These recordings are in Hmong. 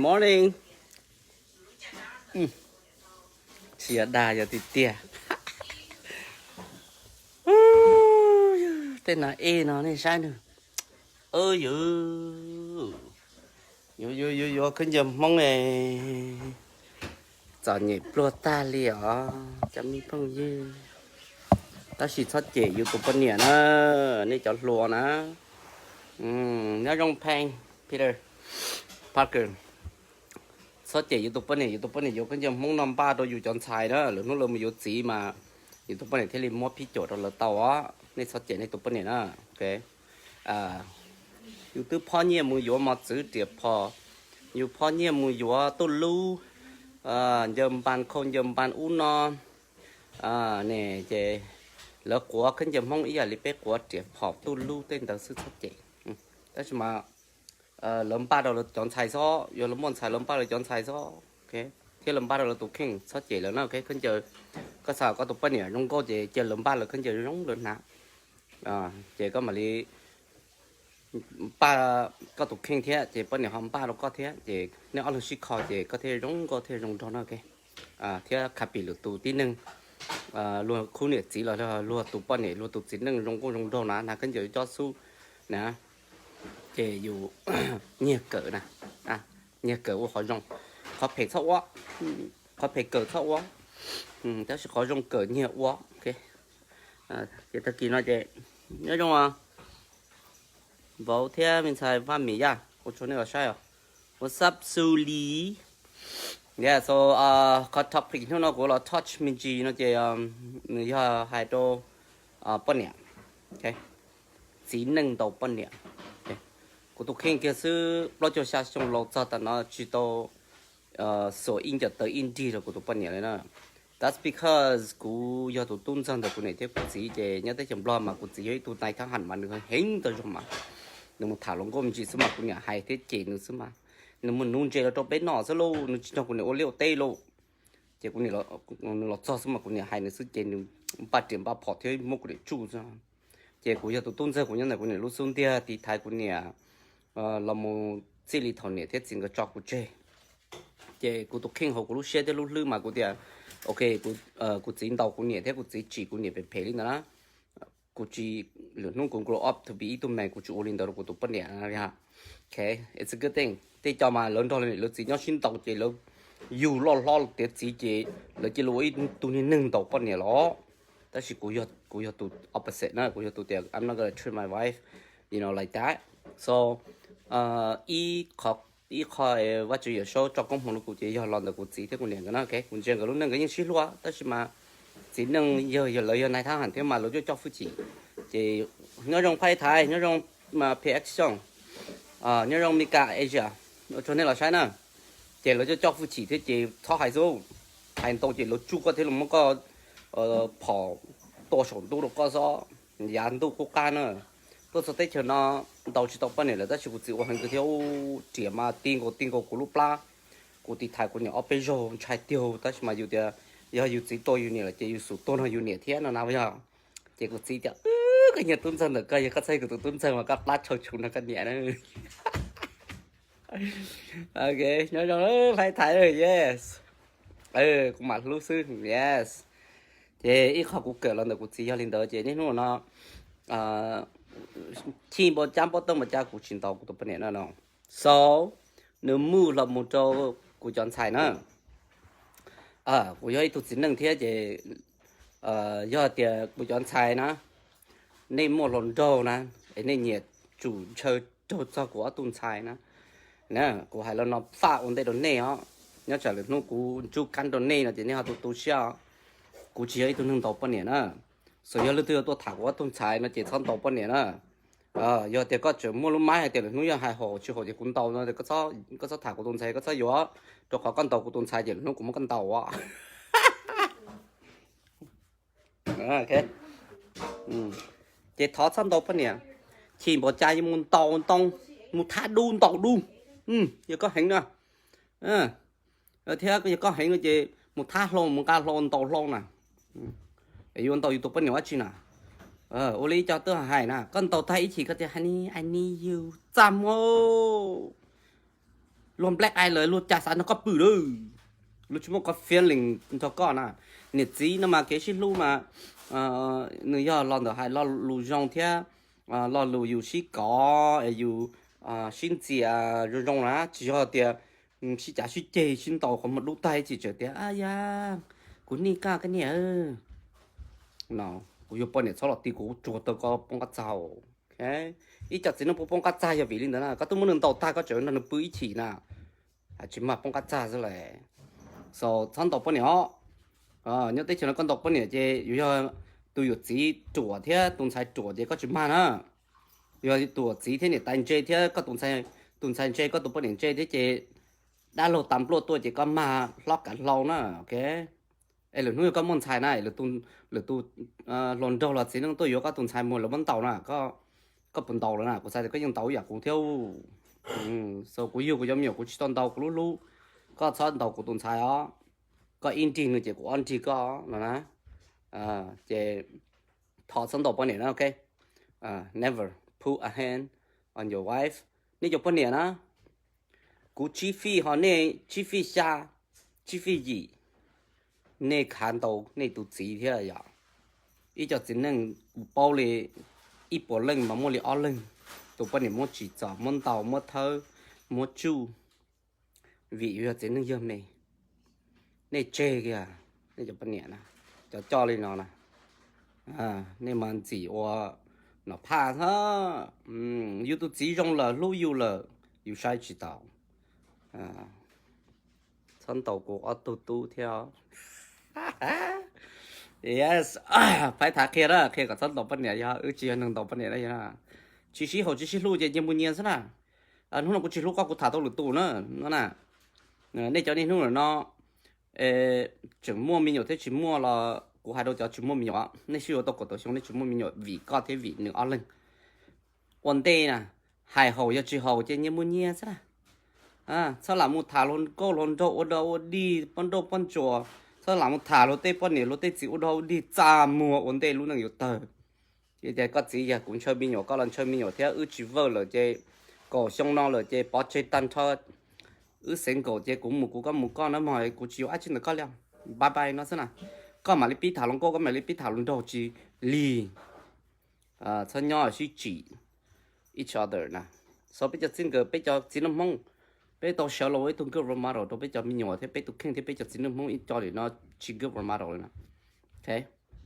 Morning. Tsis yog dag, yog tiag tiag. Tej nas ej no nej saib nws. Yuav yuav yuav yuav khaub ncaws Hmoob, txom nyem pluag tag li os cov me phooj ywg. Tab sis txhob cem yus tus poj niam na, nej cov hluas na. Nyob zoo Pheej, Peter, Parker. Txhob cem yus tus poj niam, yus tus poj niam yuav khaub ncaws Hmoob no npaj rau yus cov ntxhais na, lwm hnub lawv mus yuav txiv mas yus tus poj niam thiaj li muab phib caum rau lawv tau os. Nej txhob cem nej tus poj niam na. Yus twb phob nyiaj mus yuav mos txwv riam phom, yus phob nyiaj mus yuav tuj lub, ncaws npas khau ncaws npas ub no ne, ces lawv quav khaub ncaws Hmoob ib yam li peb quav riam phom tuj lub tej ntawd xwb, txhob cem. Tab sis mas lawv npaj rau lawv cov ntxhais xwb, yog lawv muaj ntxhais lawv npaj lawv cov ntxhais xwb, thiab lawv npaj rau lawv tus kheej, txhob cem lawv na. Khaub ncaws, koj xav kom koj tus poj niam zoo nkauj ces cia lawv npaj lawv khaub ncaws zoo lawv hnav, ces koj mam li npaj koj tus kheej thiab ces poj niam ho npaj rau koj thiab, ces nej ob leeg sib kho ces koj thiaj zoo nkauj thiaj zoo nraug na. Thiab kha pim lwm tus tib neeg, luag khub niam txiv los luag tus poj niam luag tus txiv neej zoo nkauj zoo nraug na, hnav khaub ncaws cob xub na, ces yus nyiag kawm na, nyiag kawm ua qhov zoo. Qhov phem txhob ua, qhov phem kawm txhob ua, tab sis qhov zoo kawm nyiag ua. Ces tag kis no ces nyob zoo vauv thiab me ntxhais Vaj Mim Yaj, ua tsaug nej los saib os. What's up Suli? Yeah, so qhov topic hnub no kuv los touch me ntsis no ces nws yog hais rau poj niam, txiv neej ntaus poj niam. Kuv tus kheej kiag xwb plaub caug xya xyoo laus txog tam no tsis tau xuas ib ncaws tawv ib nrig rau kuv tus poj niam li na. That's because kuv yog tus tub ntxawg ntawm kuv niam thiab kuv txiv, ces nyob teb chaws Nplog mas kuv txiv yog ib tug nais thab ham mas nws heev tau zog mas. Nws mus tham hluas nkauj me ntsis xwb mas kuv niam hais thiab cem nws xwb mas. Nws mus nuv ntses los rau peb noj xwb lauj, nws tsis nrog kuv niam ua liaj ua teb lauj. Ces kuv niam, nws los txog xwb mas kuv niam hais nws xwb ces nws npaj riam npaj phom thiab muab kuv niam tsuj xwb. Ces kuv yog tus tub ntxawg, kuv nyob ntawm kuv niam lub xub ntiag tiv thaiv kuv niam los mus txij li thaum niam thiab txiv nkawd tso kuv tseg. Ces kuv tus kheej hauv kuv lub siab thiab lub hlwb mas kuv tias, ok, kuv txiv ntaus kuv niam thiab kuv txiv tsim kuv niam phem phem li ntawd na, kuv tsis, lwm hnub kuv grow up to be ib tug me, kuv tsis ua li ntawd rau kuv tus poj niam. Ok, it's a good thing. Tej co mas lawv nrog lawv niam lawv txiv nyob sib ntaus ces lawv yug loj hlob tiav txiv ces lawv cia li ua ib tug niag neeg ntaus poj niam los. Tab sis kuv yog tus opposite na, kuv yog tus tias I'm not gonna treat my wife, you know, like that. So ib qho, ib qho Vaj Tswv Yawm Saub tso koob hmoov rau kuv ces yog los ntawm kuv txiv thiab kuv niam nkawd na. Ok, kuv ntsia nkawd lub neej nkawd yeej sib hlub tab sis mas txiv neej yog, yog lawv yog nais thab ham thiab mas lawv coj coj hwj chim. Ces nyob zoo Phaij Thaiv, nyob zoo P X Xyooj, nyob zoo Mika Asia, ua tsaug nej los saib na. Ces lawv coj coj hwj chim thiab ces txhob hais xwb, hais ntau ces lawv tsuj koj thiab lawv muab koj phom tua saum ntuj rau koj xwb, yav ntuj qub qab na. Tuaj txog teb chaws no ntaus tsis tau poj niam lawm tab sis kuv txiv ua heev kawg thiab, riam mas ti nkaus ti nkaus kuv lub plab. Kuv tiv thaiv kuv niam ob peb zaug ntshai tiag tab sis mas yus tias yog yus txiv tua yus niam lawm ces yus xub tuag nrog yus niam thiab no na yog. Ces kuv txiv tias, koj niag tub ntxawg ntawm koj, yog koj txhob yog kuv tus tub ntxawg mas koj plab tshau tshau nrog koj niam na. Ok, nyob zoo Phaij Thaiv, yes. Kuv mam hlub xwb, yes. Ces ib qho kuv kawm los ntawm kuv txiv yog li ntawd ces niaj hnub no chij npau cab npau taub npau cab kuv tsis ntaus kuv tus poj niam no no. So nws move los mus rau kuv cov ntxhais na. Kuv yog ib tug txiv neej thiab ces yog tias kuv cov ntxhais na, nej muaj hluas nraug na, es nej nyiam tsum ntshaw raug txog kuv ob tug ntxhais na, kuv hais los no faj ua ntej rau nej os. Nyob tsam lwm hnub kuv ntsub kab rau nej no ces nej ho tu tu siab os. Kuv tsis yog ib tug neeg ntaus poj niam na. So yog leej twg yuav tuaj tham kuv ob tug ntxhais no ces txhob ntaus poj niam na. Yog tias koj tseem muaj lub mab hais tias lwm hnub yog hais haum tsis haum ces kuv ntaus no, koj txhob tham kuv tus ntxhais, koj txhob yuav, rau qhov koj ntaus kuv tus ntxhais ces lwm hnub kuv muab koj ntaus. Ces thov txhob ntaus poj niam, chim npaum cas yuav mus ntaus ntoo, mus thab dub ntaus dub, yog koj heev na. Thiab yog koj heev no ces mus thab hlau, mus nqa hlau ntaus hlau na. Yuav ntaus yus tus poj niam dab tsi na? Ua li cov twb hais na, koj ntaus tag ib chim koj tias honey, I need you, txaj muag. Luag black eye lawm luag cas xav nrog koj pw lawm. Luag tsis muaj qhov feeling nrog koj na. Niam txiv no mas kev sib hlub mas nws yog los ntawm hais lo lus zoo thiab lo lus yus sib kov es yus sib ntxias zoo zoo na, tsis yog tias sib cav sib ceg sib ntaus qhov muag dub tag ib chim tseem tias a ya, kuv nij kaj koj niam. No, kuv yog poj niam txhob los ti kuv ruam tau koj poob qab txag. Ib co txiv neej poob poob qab txag yog vim li ntawd na, koj twb muab nws ntaus tag koj tseem nrog nws pw ib chim na, tsis mag poob qab txag xwb las. So txhob ntaus poj niam os. Nyob teb chaws no koj ntaus poj niam ces yus yog tus yawm txiv ruam thiab tus ntxhais ruam ces koj tsis mag na. Yog tus yawm txiv thiab niam tais ntse thiab koj tus ntxhais ntse koj tus poj niam ntse thiab ces dab laug tas npluaj tuaj ces koj mag hlob kav hlau na, ok. Es lwm hnub yog koj muaj ntxhais na, lwm tus hluas nraug los txiv neej tuaj yuav koj tus ntxhais mus lawv muab ntaus na, koj puas ntaus lawm na? Kuv xav tias koj yeej ntaus ib yam kuv thiab. So kuv yug kuv cov me nyuam kuv tsis tau ntaus, kuv lub hlub, koj txhob ntaus kuv tus ntxhais os. Koj ib nrig nws ces kuv ob nrig koj no na. Ces thov txhob ntaus poj niam na, ok. Never put a hand on your wife. Nej cov poj niam na, kuv tsib fij ho nej tsib fij xya, tsib fij yim, nej khav ntau nej tus txiv thiab yom. Ib co txiv neej kuv paub li ib puas leej mas muaj li ob leeg tus poj niam muab tsim txom, muab ntaus, muab thawb, muab tsuj, vim yus yog txiv neej yawg me. Nej tseg kiag nej cov poj niam na, cov coj li no na. Nej mas ntxim ua nom phaj xwb. Yus tus txiv zoo lawm hlub yus lawm yus saib tsis taus. Txhob ntaus kuv ob tug tub thiab. Yes, phaib thav qhia na, qhia kom txhob ntaus poj niam, yog wb tsis yog neeg ntaus poj niam na. Tsis sib haum tsis sib hlub ces nyias mus nyias xwb na. Hnub no kuv tsis hlub koj kuv tham tau lwm tus na no na. Nej cov niaj hnub no tseem muaj me nyuam thiab tsis muaj los kuv hais rau cov tsis muaj me nyuam, nej sib yuav tau kaum tawm xyoo nej tsis muaj me nyuam vim koj thiab vim nws ob leeg. Ua ntej na, hais haum yog tsis haum ces nyias mus nyias xwb na. Txhob lam mus tham hluas nkauj hluas nraug ua dog ua dig poj nrauj poj ntsuam, txhob lam mus tham luag tej poj niam luag tej txiv ua dog ua dig, txaj muag ua ntej lub neej yuav tawg. Ces koj txiv yog kuv ntshaw me nyuam, koj los ntshaw me nyuam thiab, wb tsis vawj lawm ces kaum xyoo no lawm ces pov tseg tag nrho. Wb xeev nkaum ces kuv mus kuv, koj mus koj na mog, kuv tsis yuav dab tsi ntawm koj li. Bye bye no xwb na. Koj mam li pib tham hluas nkauj, koj mam li pib tham hluas nraug tsis lig. Txhob nyob sib tsim each other na. So peb cov txiv nkawd, peb cov txiv neej Hmoob, peb tau sawv los ua ib tug good role model rau peb cov me nyuam thiab peb tus kheej thiab peb cov txiv neej Hmoob ib co li no tsis good role model li na.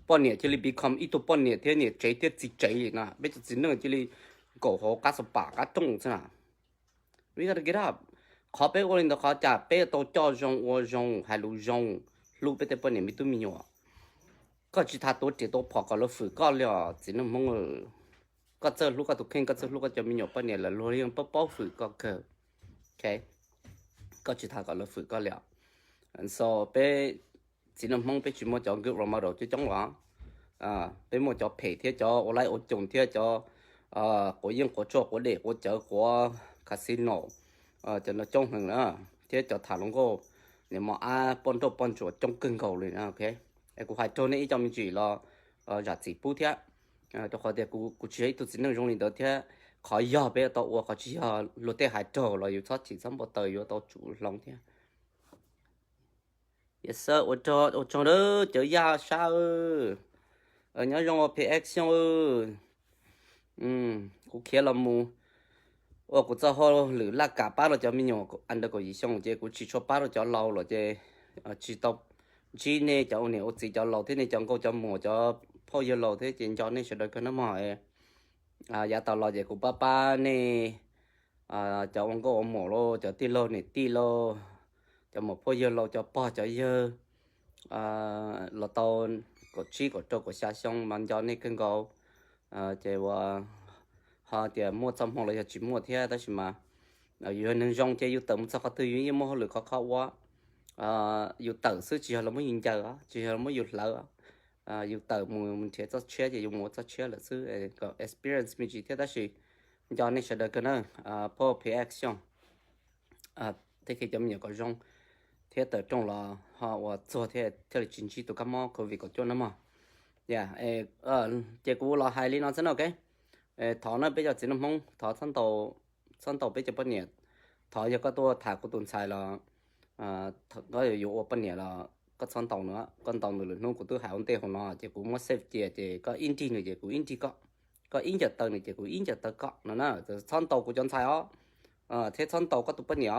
Poj niam cia li become ib tug poj niam thiab niam tsev thiab txiv tsev li no, peb cov txiv neej cia li nkaum hauv qab xav pam qab rooj xwb na. We gotta get up. Qhov peb ua li ntawd qhov cas peb tau coj zoo ua zoo hais lus zoo, hlub peb tej poj niam me tub me nyuam. Koj tsis tas tuav riam tuav phom kom luag fwm koj li os txiv neej Hmoob. Koj txawj hlub koj tus kheej, koj txawj hlub koj cov me nyuam poj niam lawm luag yeej paub paub fwm koj kawg. Koj tsis tas kom luag fwm koj li os. So peb txiv neej Hmoob peb tsis muaj cov good role model coob coob los. Peb muaj cov phem thiab cov ua laib ua coos thiab cov quav yeej quav tshuaj quav dej quav cawv quav casino, cov no coob heev na, thiab cov tham hluas nkauj niam mos ab poj nrauj poj ntsuam coob kawg nkaus li na. Es kuv hais raug nej ib co me ntsis los zam txim pub thiab, rau qhov tias kuv tsis yog ib tug txiv neej zoo li ntawd thiab. Qhov yog peb tau ua, qhov tsis yog luag tej hais raug los yus txhob chim txhob npau taws, yuav tau tsum hloov thiab. Yes sir, ua tsaug, ua tsaug nawb cov yaj sab. Nyob zoo ua P X Xyooj. Kuv khiav los mus ua kuv txoj hauj lwm laj kam pab rau cov me nyuam under kaum yim xyoo ces kuv tsis tshua pab rau cov laus lawm ces tsis tau ntsib nej cov ua niam ua txiv cov laus thiab nej cov nkauj cov muam cov phauj yawg laus thiab ces nco nej sawv daws kawg nawb mog. Yav tas los ces kuv pab pab nej cov ua nkauj ua muam lauj, cov tij laug niam tij lauj, cov muam phauj yawg laus, cov pog cov yawg los tau kaum tsib kaum rau kaum xya xyoo mas nco nej kawg nkaus. Ces ua ho tias muaj txoj hmoo los yog tsis muaj thiab tab sis mas yus yog neeg zoo ces yus tawm mus txog qhov twg yus yeej muaj hauj lwm khov kho ua. Yus tawm xwb tsis yog los muab yus ncaws, tsis yog los muab yus hlawv. Yus tawm mus nrhiav txoj tshiab ces yus mus ua txoj tshiab lawm xwb. Kom experience me ntsis thiab tab sis nco nej sawv daws kawg na. Phauj P X Xyooj, tej kev cov me nyuam kom zoo thiab tawm rooj los ho ua txuag thiab thiaj li tsis ntsib tus kab mob covid kaum cuaj no mog. Ces kuv los hais li no xwb na, ok. Thov na peb cov txiv neej Hmoob, thov txhob ntaus peb cov poj niam, thov yog koj tuaj tham kuv tus ntxhais los koj yuav ua poj niam los koj txhob ntaus nws, koj ntaus nws lwm hnub kuv twb hais ua ntej hauv no ces kuv muab save cia ces koj ib nrig nws ces kuv ib nrig koj, koj ib ncaws taw nws ces kuv ib ncaws taw koj no na. Txhob ntaus kuv cov ntxhais os, thiab txhob ntaus koj tus poj niam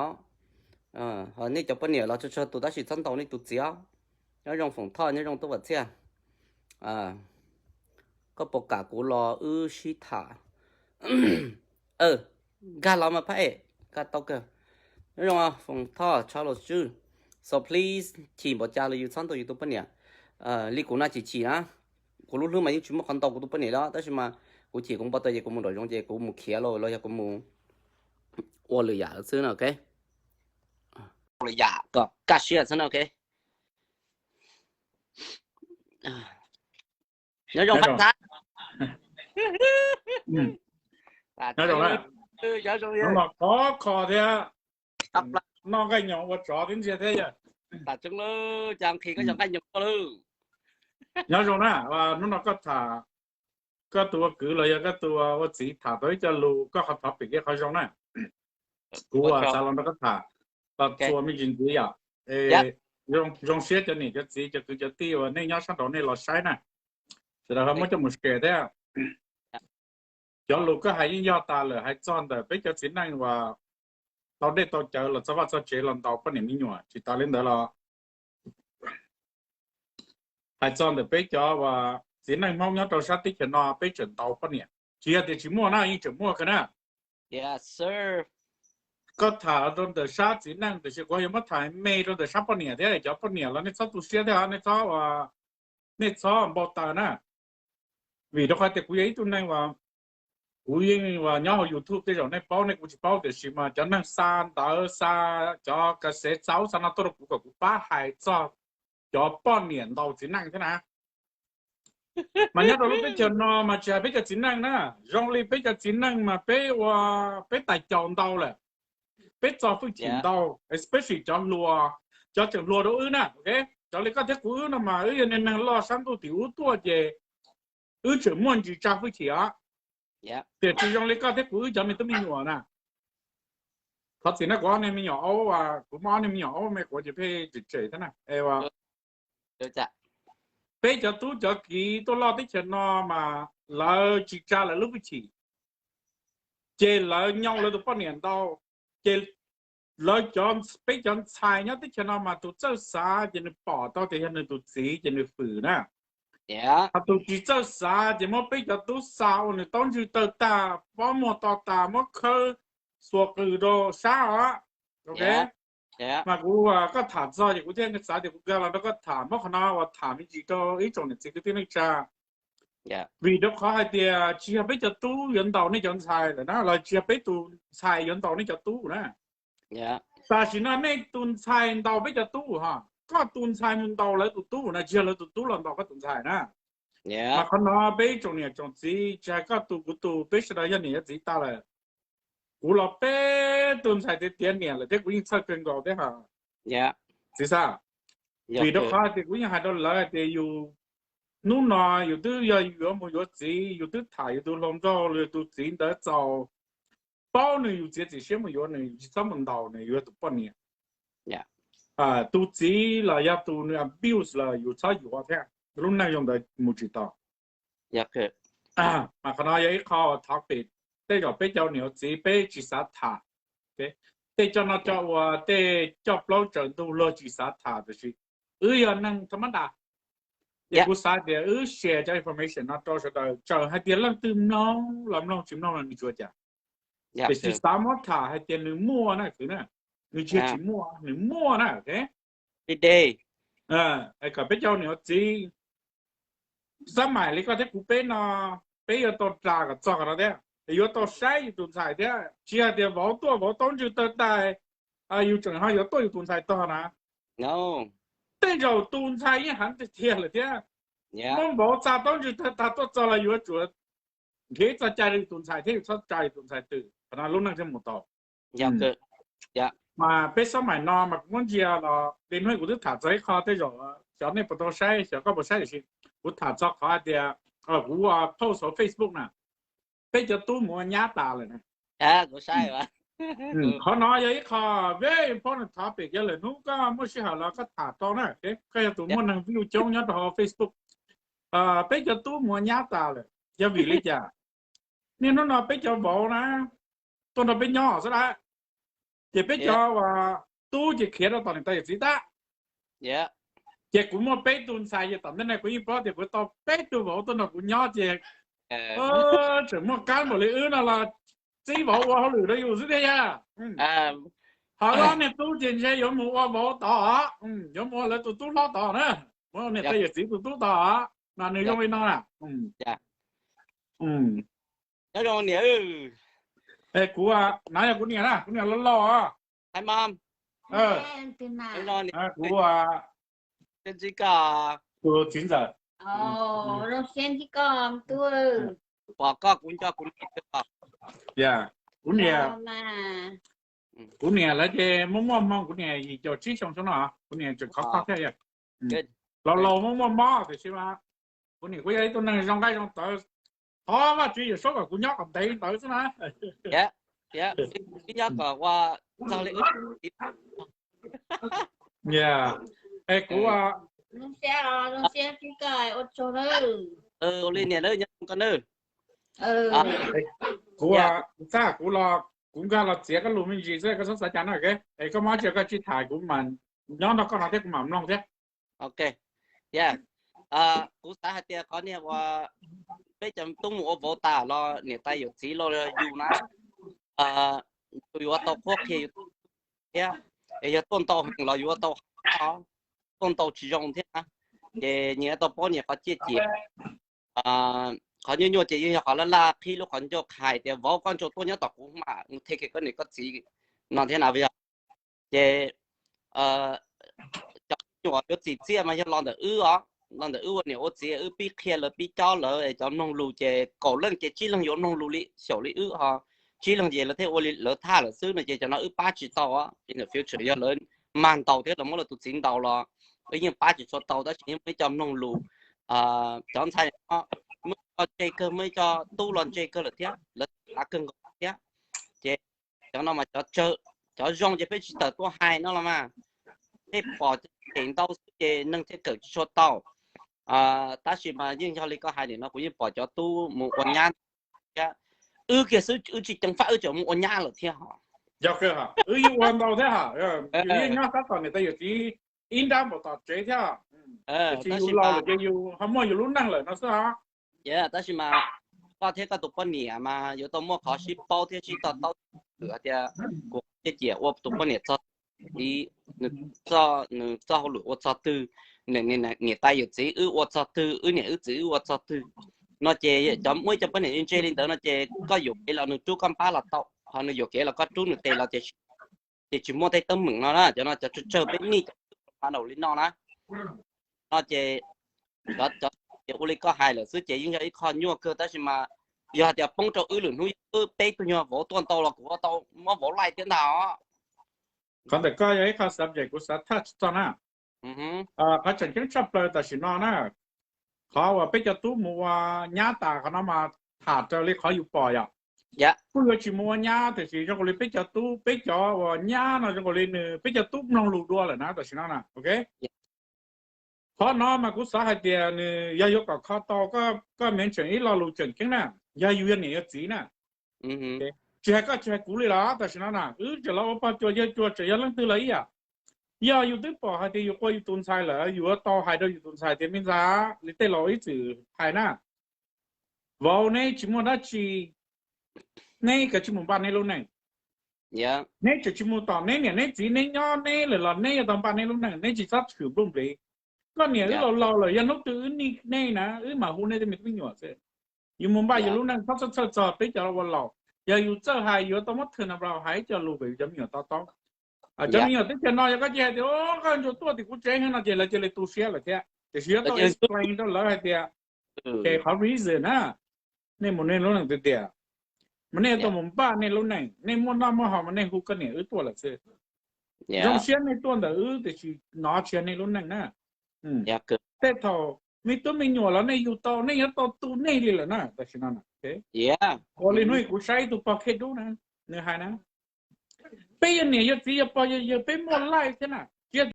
os. Nej cov poj niam los tsuag tsuag tus tab sis txhob ntaus nej tus txiv os. Nyob zoo Foom Thoj, nyob zoo Tub Vam Txhiaj. Koj puas kam kuv los wb sib tham? Nkag los mas phab es nkag tau kawg. Nyob zoo Foom Thoj, Charles Tswb. So please, chim npaum cas los yus txhob ntaus yus tus poj niam. Li kuv no chim chim na, kuv lub hlwb mas yeej tsis muaj qhov ntaus kuv tus poj niam li tab sis mas kuv chim kuv npau taws ces kuv mus nraum zoov ces kuv mus khiav los los yog kuv mus ua lwm yam xwb na, ok. Lwm yam kom kaj siab xwb na, ok. Nyob zoo Pab Ntxhais. Nyob zoo, nyob zoo, khov kho thiab. Noj nqaij nyoos ua tsov twb ntsia thiab yog. Cas nqhis koj cov nqaij nyoos koj lawm. Nyob zoo na, hnub no koj tham, koj tus ua kwv los yog koj tus ua txiv tham tau ib co lus koj qhov thov pem kev qhov zoo na. Kuv xav los nrog koj tham txog txhua me ntsis ntxiv yom. Zoo siab cov niam cov txiv cov kwv cov tij uas nej nyob sab nraud nej los saib na, sawv daws ho muab coj mus share thiab. Cov lus koj hais yeej yog tas lawm, hais txog ntawm peb cov txiv neej uas tau dej tau cawv los txog vaj txog tsev los ntaus poj niam me nyuam, tsis tas li ntawd los hais txog ntawm peb cov uas txiv neej Hmoob nyob rau sab teb chaws no peb tseem ntaus poj niam, tsis yog tias tsis muaj na, yeej tseem muaj kawg na. Koj tham rau ntawm sab txiv neej tiam sis kuv yuav muab tham me rau ntawm sab poj niam thiab. Cov poj niam los nej txhob tu siab thiab, nej txhob, nej txhob npau taws na. Vim rau qhov tias kuv yog ib tug neeg uas kuv yeej uas nyob hauv YouTube tej zaum nej paub nej kuv tsis paub tiam sis mas cov neeg xa ntawv xa cov kav xev xa ub xa no tuaj rau kuv kom kuv pab hais txog cov poj niam ntaus txiv neej thiab na. Mas nyob rau lub teb chaws no mas tsis hais peb cov txiv neej na, zoo li peb cov txiv neej mas peb ua, peb tais caus ntau lawm, peb txo hwj chim ntau, especially cov hluas, cov tseem hluas rau wb na, ok. Cov li koj thiab kuv wb no mas wb yog neeg loj sab ntuj tim ub tuaj ces wb tseem muaj ntsis tsa hwj chim os. Tiam sis zoo li koj thiab kuv wb cov me tub me nyuam na, thov txim na, kuv ob niag me nyuam aub, kuv muaj ob niag me nyuam aub me quav ces pheej tsem tsem thiab na. Peb cov tub cov kiv tuaj loj teb chaws no mas lawv tsis tsa lawv lub hwj chim, ces lawv nyoo lawv tus poj niam ntau, ces lawv cov, peb cov ntxhais nyob teb chaws no mas tus txawj xav ces nws pom tau tias yog nws tus txiv ces nws fwm na. Ho tus tsis txawj xav ces muab peb cov tub xa ua nws taub ntswg tawg tag, pob muag to tas, muab khawb xuas qws rau sab os. Ok, mas kuv, koj tham txog ces kuv thiaj xav tias kuv nkag los nrog koj tham, muab qhov no uas tham me ntsis rau ib tsoom niam txiv kwv tij neej tsa. Vim rau qhov hais tias tsis yog peb cov tub yuav ntaus nej cov ntxhais lawm na, los tsis yog peb tus ntxhais yuav ntaus nej cov tub na. Tam sim no nej tus ntxhais ntaus peb cov tub ho, koj tus ntxhais mus ntaus lawv tus tub na, tsis yog lawv tus tub los ntaus koj tus ntxhais na. Mas qhov no peb ib tsoom niam tsoom txiv, tsis hais koj tus kuv tus, peb sawv daws yog niam yog txiv tas lawm. Kuv los peb tus ntxhais tiav tiav niam lawm thiab kuv yeej txhawj kawg nkaus thiab ho. Txiv Xab, vim rau qhov tias kuv yeej hais rau lawv hais tias yus, hnub no yus twb yog yus yuav mus yuav txiv, yus twb tham yus tus hluas nraug los yus tus txiv ntawd txaus, paub nws yus txiav txim siab mus yuav nws, yus tsis txhob mus ntaus nws, yuav tus poj niam. Tus txiv los yog tus nws abuse los yus txhob yuav thiab, lub neej zoo ntawd mus tsis tau. Mas qhov no yog ib qho topic tej zaum peb cov niam txiv peb tsis xav tham. Tej cov no cov uas tej coj plaub tsaws ntug luag tsis xav tham tiam sis wb yog neeg tha mab das, ces kuv xav tias wb share cov information no rau sawv daws, txawm hais tias leej twg mloog los mloog, tsis mloog los nws tsuav cas. Tiam sis xav muab tham hais tias nws muaj na kwv na, nws tsis yog tsis muaj, nws muaj na. Kom peb cov niam txiv, xab maim li koj thiab kuv peb no, peb yuav tau ras kom txog qhov no thiab, yuav tau saib yus tus ntxhais thiab, tsis hais tias vauv tuaj vauv taub ntswg tawg tag, yus tseem ho yuav tuaj yus tus ntxhais tog na. Tej zaum tus ntxhais yeej heev tiag tiag lawm thiab, muab vauv xa taub ntswg tawg tag tuaj txog los yuav tsum nrhiav txoj cai rau yus tus ntxhais thiab yus txhob tsa yus tus ntxhais twm, qhov no lub neej thiaj mus tau. Mas peb xab maim no mas kuv muab ntsia los li hnub kuv twb tham txog ib qho tej zaum xyov nej puas tau saib, xyov koj puas saib tiam sis kuv tham txog qhov hais tias kuv post hauv Facebook na, peb cov tub mus ua nyab tas lawm na. Qhov no yog ib qho very important topic, yog lwm hnub koj muaj sij hawm los koj tham tau na. Koj yog tus muaj neeg view coob nyob rau hauv Facebook. Peb cov tub mus ua nyab tas lawm, yog vim li cas? Niaj hnub no peb cov vauv na tuaj nrog peb nyob xwb lawm, ces peb cov tub ces khiav rau tom niam tais yawm txiv tag. Ces kuv muaj peb tug ntxhais, ces tom ntej no kuv yeej paub tias kuv tau peb tug vauv tuaj nrog kuv nyob ces tseem muaj kab npaum li wb no los txib vauv ua hauj lwm rau yus xwb thiab yog. Ho ob niag tub ces ntshe yuav mus ua vauv tod, yuav mus ua lawv tus tub hlob tod na, mus ua niam tais yawm txiv tus tub tod, mas nws zoo li no na. Kuv, no yog kuv niam na, kuv niam laus laus. Kuv, kuv txiv ntxawm. Pom koj kuv nco kuv niam. Kuv niam, kuv niam lawv ces muaj muaj hmoo, kuv niam yim caum tsib xyoo xwb no, kuv niam tseem khov kho thiab yog. Laus laus muaj muaj mob tiam sis mas kuv niam kuj yog ib tug neeg zoo nqaij zoo tawv, thov Vajtswv Yawm Saub kom kuv nyob kom ntev li ntawd xwb na. Nyob kom ua txog li wb. Es kuv, ua li niam nyob koj nawb. Kuv, kuv txaj kuv los kuv nkag los txiav koj lus me ntsis xwb, koj xav xav cas na, es koj mob tsis koj tsis tham, kuv mam nyob nrog koj no thiab kuv mam mloog thiab. Ok, yog, kuv xav hais tias qhov niag uas peb cov tub mus ua vauv tas los niam tais yawm txiv los yus na, yus yuav tau qhuab qhia yus thiab, es yog tuaj ntau heev los yuav tau, tuaj ntau tsis zoo thiab na, ces nyias yuav tau paub nyias qhov ciaj ciam. Qhov nyuaj nyuaj ces yeej yog qhov laj laj qhib lub qhov ncauj hais tias vauv koj ntshai tuaj nyob tom kuv mam mus them kiag koj niam koj txiv no thiab na yog. Ces cov me nyuam yuav txim txiaj mas yog los ntawm wb os, los ntawm wb ua niam ua txiv, wb pib qhia lawv pib cob lawv es cov mloog lus ces kaum leej ces tsib leeg yuav mloog lus li xyaum li wb ho, tsib leeg ces lawv thiaj ua li lawv thaj lawm xwb no ces cov no wb pab tsis tau os. Ces ntawm future yog lawv mag ntaus thiab lawv muab lawv tus txiv ntaus los wb yeej pab tsis tshua tau, tab sis yeej muaj ib co mloog lus, cov ntxhais muaj ib co ntse kawg, muaj ib co tub los ntse kawg lawm thiab, lawv av kawg nkaus thiab. Ces cov no mas cov tsawg, cov zoo ces peb tsis tawm tuaj hais no los mas, peb pom ces ntau xwb ces neeg thiaj kawm tsis tshua tau. Tab sis mas yeej yog li koj hais nim no kuv yeej pom cov tub mus ua nyab thiab. Wb kiag xwb wb tsis ceev faj wb tseem mus ua nyab lawm thiab ho. Yog, wb yeej ua ntau thiab ha, yus yeej nyob sab tom niam tais yawm txiv ib nrab npaum tom tsev thiab. Tab sis yus laus lawm ces yus ho muaj yus lub neej lawm no xwb os. Tab sis mas koj thiab koj tus poj niam mas yuav tau muaj qhov sib paub thiab sib to taub, hais tias kuv ciaj ciam ua tus poj niam txog, nws txoj hauj lwm ua txog twg, niam tais yawm txiv wb ua txog twg, wb niam wb txiv wb ua txog twg no ces cov muaj ib co poj niam ntse li ntawd no ces koj yuam kev los nws rub koj npab los tau, ho nws yuam kev los koj rub nws tes los ces tsis muaj tej teeb meem no na. Cov no cov tsawg tsawg peb mij cov twb pa nraum li no na. No ces cov, cov ces ua li koj hais lawm xwb ces yeej yog ib qho nyuaj kawg, tab sis mas yog hais tias poob rau wb lwm hnub wb peb tug nyuag vauv tuaj ntau los kuv ua tau muab vauv laij thiab ntag os. Qhov ntawm koj yog ib qho subject kuv xav touch txog na. Qhov tseem ceeb tshaj plaws tam sim no na, qhov uas peb cov tub mus ua nyab tas qhov no mas tham raws li qhov yus pom yom. Kuj yuav tsis mus ua nyab tiam sis zoo nkaus li peb cov tub, peb cov uas nyab no zoo nkaus li nws, peb cov tub mloog lus dua lawm na tam sim no na, ok. Qhov no mas kuv xav hais tias nws yog yuav kom kho tau koj, koj mention ib lo lus tseem ceeb na, yog yus yog niam yog txiv na. Tsis hais koj tsis hais kuv li los tam sim no na, wb tseem los ua pog cua yawg cua tseem yog leej twg los ib yam. Yog yus twb pom hais tias yus qua yus tus ntxhais lawm, yus yuav tau hais rau yus tus ntxhais tias me ntxhais, li tej laus ib txwm hais na, vauv neb tsis muaj dab tsi, neb kav tsij mus npaj neb lub neej. Neb tseem tsis mus tom neb niam neb txiv neb nyob neb lawm los neb yuav tau npaj neb lub neej, neb tsis txhob tshwm nplooj nplev. Koj niam wb laus laus lawm, yog hnub twg wb nij nej na wb mam hu nej tej me tub me nyuam xwb. Yus mus npaj yus lub neej, txhob txhawj txhawj txog peb cov ua laus. Yog yus txawj hais yus yuav tau muab thwm na brau hais ib co lus kom yus cov me nyuam to taub. Cov me nyuam teb chaws no yog koj cia hais tias koj ntsuas tuaj tim kuv tsev no ces lawv cia li tu siab lawm thiab. Tiam sis yuav tau explain rau lawv hais tias, ces qhov reason na, nej mus nej lub neej tiag tiag, mas nej yuav tau mus npaj nej lub neej. Nej muaj noj muaj haus mas nej hu koj niam wb tuaj lawm xwb. Zoo siab nej tuaj ntawm wb tiam sis no tsis yog nej lub neej na. Tej thaum me tub me nyuam los nej yug tau, nej yuav tau tu nej li lawm na tam sim no. Ua li hnub kuv saib ib tug pog khej dub na, nws hais na, Peb yog niam yog txiv yog pog yog yawg peb muaj life thiab na.